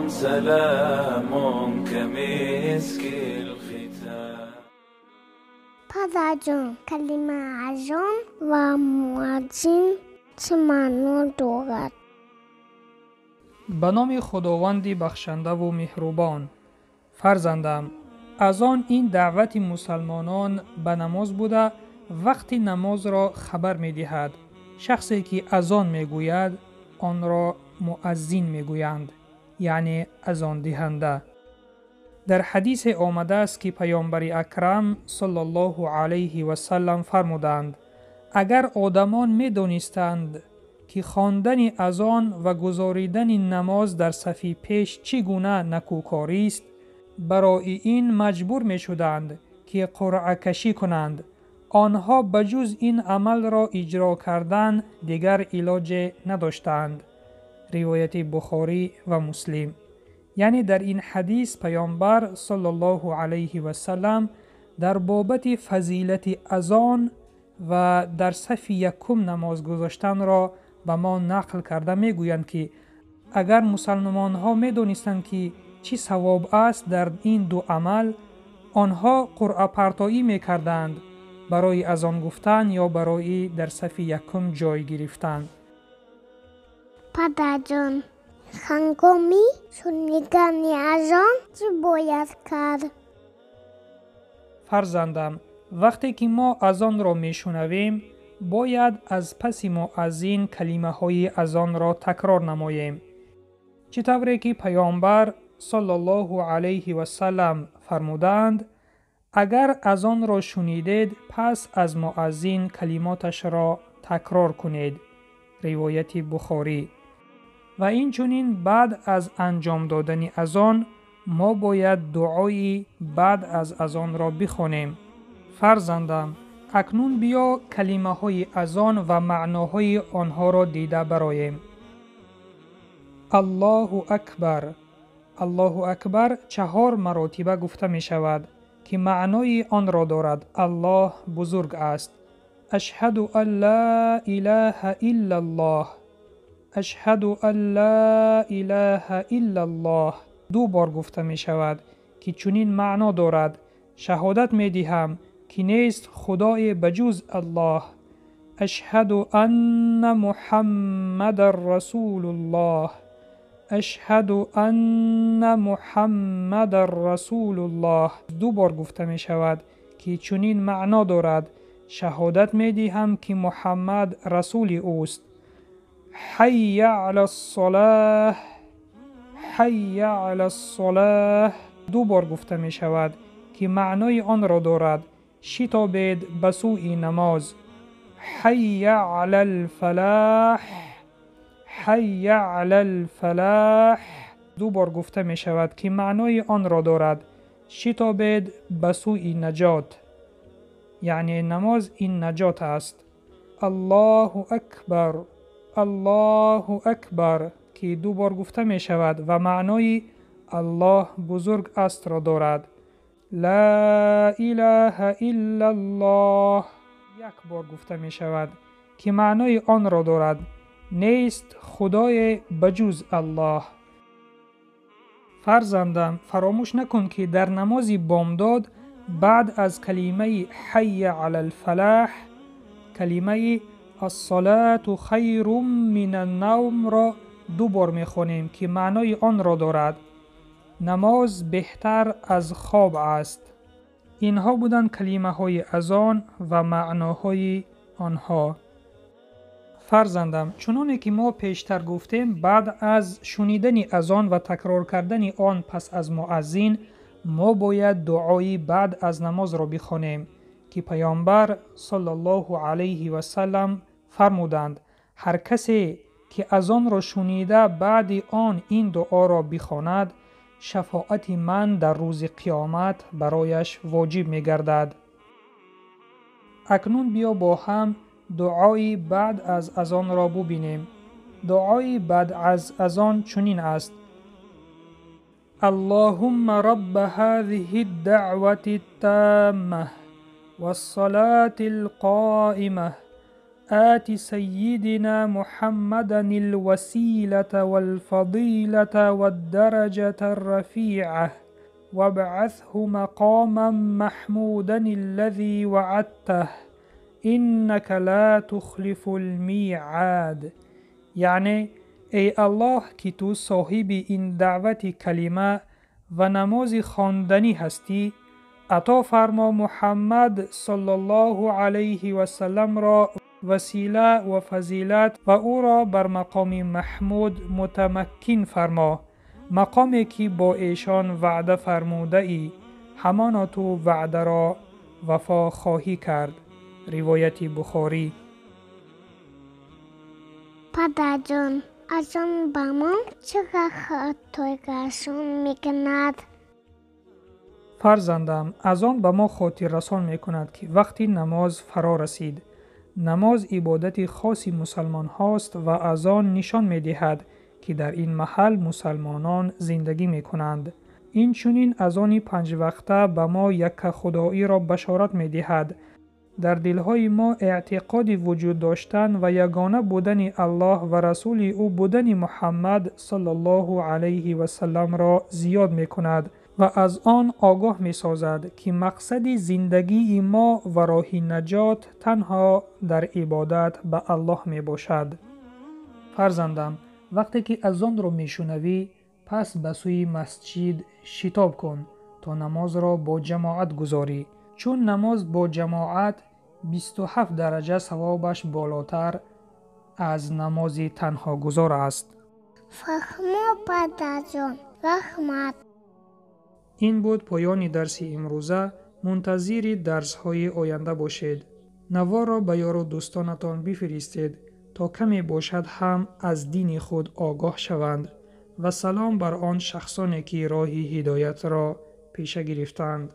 سلام كمسك الختام. Падарҷон, калима азон ва муаззин чӣ маъно дорад? Ба номи Худованди бахшандаву меҳрубон. Фарзандам, азон ин даъвати мусалмонон ба намоз буда, вақти намозро хабар медиҳад. Шахсе ки азон мегӯяд, онро муаззин мегӯянд, яъне азондиҳанда. Дар ҳадисе омадааст, ки Паёмбари Акрам саллаллоҳу алайҳи васаллам фармуданд: агар одамон медонистанд, ки хондани азон ва гузоридани намоз дар сафи пеш чӣ гуна накӯкорист, барои ин маҷбур мешуданд, ки қуръакашӣ кунанд. Онҳо ба ҷуз ин амалро иҷро кардан дигар илоҷе надоштанд. Ривояти Бухорӣ ва Муслим. Яъне дар ин ҳадис Паёмбар саллаллоҳу алайҳи васаллам дар бобати фазилати азон ва дар сафи якум намоз гузоштанро ба мо нақл карда мегӯянд, ки агар мусалмонҳо медонистанд, ки чӣ савоб аст дар ин ду амал, онҳо қуръапартоӣ мекарданд барои азон гуфтан ё барои дар сафи якум ҷой гирифтан. Падарҷон, ҳангоми шунидани азон чӣ бояд кард? Фарзандам, вақте ки мо азонро мешунавем, бояд аз паси муаззин калимаҳои азонро такрор намоем. Чӣ тавре ки Паёмбар саллаллоҳу алайҳи васаллам фармудаанд: агар азонро шунидед, пас аз муаззин калимоташро такрор кунед. Ривояти Бухорӣ. Ва инчунин баъд аз анҷом додани азон мо бояд дуои баъд аз азонро бихонем. Фарзандам, акнун биё калимаҳои азон ва маъноҳои онҳоро дида бароем. Аллоҳу акбар. Аллоҳу акбар 4 маротиба гуфта мешавад, ки маънои онро дорад: Аллоҳ бузург аст. Ашҳаду ан ла илаҳа иллаллоҳ. Ашҳаду ан ла илаҳа иллаллоҳ 2 бор гуфта мешавад, ки чунин маъно дорад: шаҳодат медиҳам, ки нест худое ба ҷуз Аллоҳ. Ашҳаду анна Муҳаммадан расулуллоҳ. Ашҳаду анна Муҳаммадан расулуллоҳ 2 бор гуфта мешавад, ки чунин маъно дорад: шаҳодат медиҳам, ки Муҳаммад расули ӯст. Ҳайя алас-салоҳ. Ҳайя алас-салоҳ 2 бор гуфта мешавад, ки маънои онро дорад: шитобед ба сӯи намоз. Ҳайя алал-фалоҳ. Ҳайя алал-фалоҳ 2 бор гуфта мешавад, ки маънои онро дорад: шитобед ба сӯи наҷот. Яъне намоз ин наҷот аст. Аллоҳу акбар. Аллоҳу акбар, ки 2 бор гуфта мешавад ва маънои Аллоҳ бузург астро дорад. Ла илаҳа иллаллоҳ 1 бор гуфта мешавад, ки маънои онро дорад: нест худое ба ҷуз Аллоҳ. Фарзандам, фаромӯш накун, ки дар намози бомдод баъд аз калимаи ҳайя алал-фалоҳ калимаи ассалату хайрум минан-навмро 2 бор мехонем, ки маънои онро дорад: намоз беҳтар аз хоб аст. Инҳо буданд калимаҳои азон ва маъноҳои онҳо. Фарзандам, чуноне ки мо пештар гуфтем, баъд аз шунидани азон ва такрор кардани он пас аз муаззин, мо бояд дуои баъд аз намозро бихонем, ки Паёмбар саллаллоҳу алайҳи васаллам фармуданд: ҳар касе ки азонро шунида баъди он ин дуоро бихонад, шафоати ман дар рӯзи қиёмат барояш воҷиб мегардад. Акнун биё бо ҳам дуои баъд аз азонро бубинем. Дуои баъд аз азон чунин аст: Аллоҳумма робба ҳазиҳи д-даъвати т-тамма вас-салати л-қоима آت سيدنا محمدا الوسيلة والفضيلة والدرجة الرفيعة وابعثه مقاما محمودا الذي وعدته إنك لا تخلف الميعاد. یعنی ای الله که تو صاحب این دعوت کلمه و نماز خواندنی هستی، عطا فرما محمد صلی الله علیه و سلم را وسیله و فضیلت و او را بر مقام محمود متمکن فرما، مقامی که با ایشان وعده فرموده ای، همانا تو وعده را وفا خواهی کرد. روایت بخاری. падарҷон, азон ба мо чаро хотиррасон мекунад? Фарзандам, азон ба мо хотиррасон мекунад, ки вақти намоз фаро расид. Намоз ибодати хоси мусалмонҳост ва азон нишон медиҳад, ки дар ин маҳал мусалмонон зиндагӣ мекунанд. Инчунин азони панҷвақта ба мо яккахудоиро башорат медиҳад. Дар дилҳои мо эътиқоди вуҷуд доштан ва ягона будани Аллоҳ ва расули ӯ будани Муҳаммад саллаллоҳу алайҳи васалламро зиёд мекунад ва аз он огоҳ месозад, ки мақсади зиндагии мо ва роҳи наҷот танҳо дар ибодат ба Аллоҳ мебошад. Фарзандам, вақте ки азонро мешунавӣ, пас ба сӯи масҷид шитоб кун, то намозро бо ҷамоат гузорӣ, чун намоз бо ҷамоат 27 дараҷа савобаш болотар аз намози танҳогузор аст. Фаҳмо, падарҷон, раҳмат. Ин буд поёни дарси имрӯза. Мунтазири дарсҳои оянда бошед. Наворро ба ёру дӯстонатон бифиристед, то каме бошад ҳам аз дини худ огоҳ шаванд ва салом бар он шахсоне, ки роҳи ҳидоятро пеша гирифтаанд.